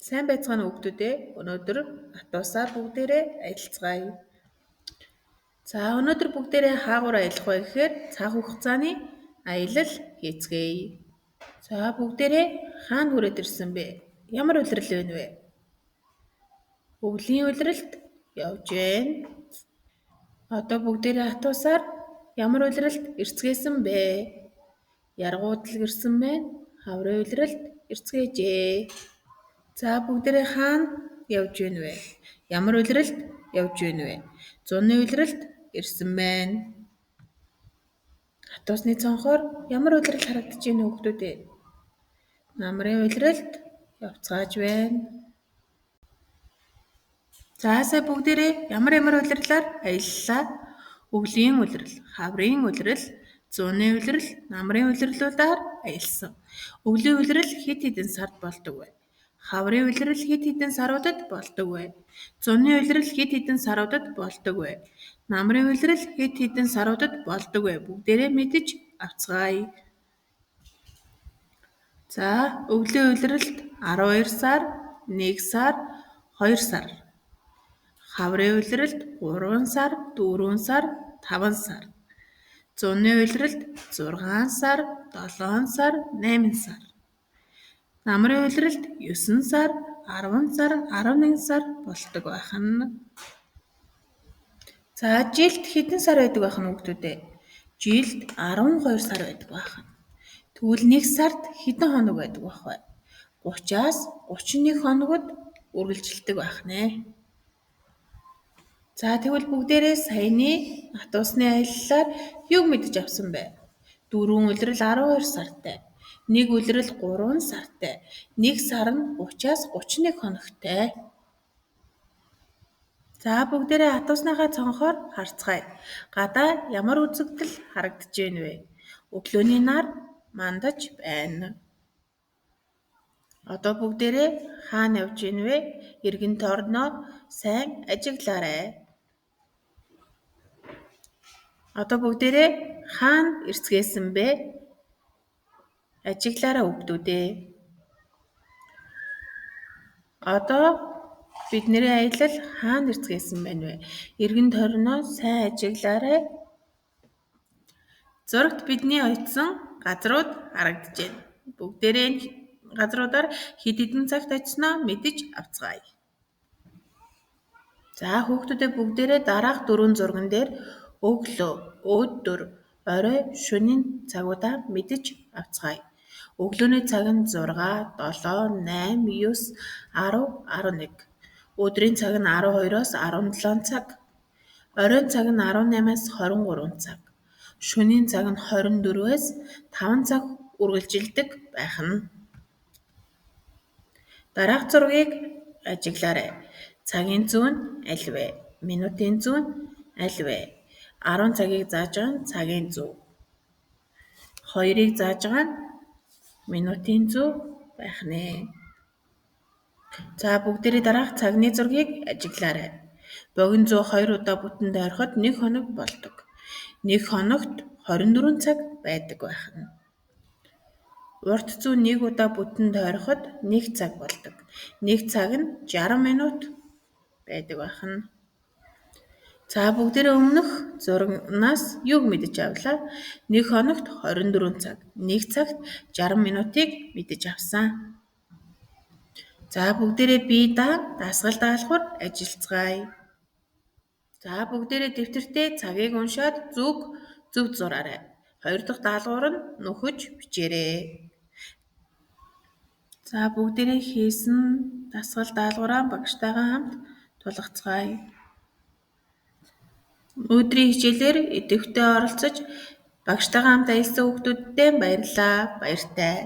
Сайн байцгаана уу хүүхдүүд ээ. Өнөөдөр Атуусаар бүгдээрээ аялцгаая. За өнөөдөр бүгдээрээ хаагур аялах вэ гэхээр цаг хугацааны аялал хийцгээе. За бүгдээрээ хаана хүрээд ирсэн бэ? Ямар улирал байна вэ? Өвлийн улиралд явж байна. Одоо бүгдээрээ Атуусаар ямар улиралд эрцгээсэн бэ? Яргуудал гэрсэн байна. Хаврын улиралд эрцгээжээ. За бүгдээрээ хаана явж байна вэ? Ямар улиралд явж байна вэ? Зуны улиралд ирсэн байна. Атуусны цонхоор ямар улирал харагдаж байна вэ хүүхдүүд ээ? Намрын улиралд явцгааж байна. За сая бүгдээрээ ямар ямар улирлаар аяллаа? Өвлийн улирал, хаврын улирал, зуны улирал, намрын улирлуудаар аялсан. Өвлийн улирал хэд хэдэн сард болдог вэ? Хаврын улирал хэд хэдэн саруудад болдог вэ? Зуны улирал хэд хэдэн саруудад болдог вэ? Намрын улирал хэд хэдэн саруудад болдог вэ? Бүгдээрээ мэдэж авцгаая. За өвлийн улиралд 12 сар, 1 сар, 2 сар. Хаврын улиралд 3 сар, 4 сар, 5 сар. Зуны улиралд 6 сар, 7 сар, 8 сар. Намрын улиралд 9 сар, 10 сар, 11 сар болдог байх нь. За жилд хэдэн сар байдаг байх нь хүүхдүүд ээ? Жилд 12 сар байдаг байх нь. Тэгвэл нэг сард хэдэн хоног байдаг байх вэ? 30-аас 31 хоногод үргэлжилдэг байх нэ. За тэгвэл бүгдээрээ саяны Атуусны аяллаар юг мэдэж авсан бэ? 4 улирал 12 сартай. 1 улирал 3 сартай. 1 сар нь 30-аас 31 хоногтой. За бүгдээрээ Атуусныхаа цонхоор харцгаая. Гадаа ямар үзэгдэл харагдаж байна вэ? Өглөөний нар мандаж байна. Одоо бүгдээрээ хаана явж байна вэ? Эргэн тойрноо сайн ажиглаарай. Одоо бүгдээрээ хаана эрцгээсэн бэ? Ажиглаарай хүүхдүүд ээ. Одоо бидний аялал хаана эрцгээсэн байна вэ? Эргэн тойрноо сайн ажиглаарай. Зурагт бидний очсон газрууд харагдаж байна. Бүгдээрээ газруудаар хэд хэдэн цагт очсноо мэдэж авцгаая. За хүүхдүүдээ бүгдээрээ дараах дөрвөн зурган дээр өглөө, өдөр, орой, шөнийн цагуудаа мэдэж авцгаая. Өглөөний цаг нь 6, 7, 8, 9, 10, 11. Өдрийн цаг нь 12-оос 17 цаг. Оройн цаг нь 18-аас 23 цаг. Шөнийн цаг нь 24-өөс 5 цаг үргэлжилдэг байх нь. Дараах зургийг ажиглаарай. Цагийн зүүн аль вэ? Минутын зүүн аль вэ? 10 цагийг зааж байгаа нь цагийн зүү. 2-ыг зааж байгаа нь минутын зүү байх нэ. За бүгдээрээ дараах цагны зургийг ажиглаарай. Богино зүү 2 удаа бүтэн дойроход 1 хоног болдог. 1 хоногт 24 цаг байдаг байх нь. Урт зүү 1 удаа бүтэн дойроход 1 цаг болдог. 1 цаг нь 60 минут байдаг байх нь. За бүгдээрээ өмнөх зурагнаас юг мэдэж авлаа? 1 хоногт 24 цаг, 1 цагт 60 минутыг мэдэж авсан. За бүгдээрээ бие даан дасгал даалгавар ажиллацгаая. За бүгдээрээ дэвтэртээ цагийг уншаад зүг зөв зураарай. 2 дахь даалгавар нь нөхөж бичээрэй. За бүгдээрээ хийсэн дасгал даалгавраа багштайгаа хамт тулгацгаая. Өдрийн хичээлээр идэвхтэй оролцож багштайгаа хамт аялсан хүүхдүүддээ баярлалаа. Баяртай.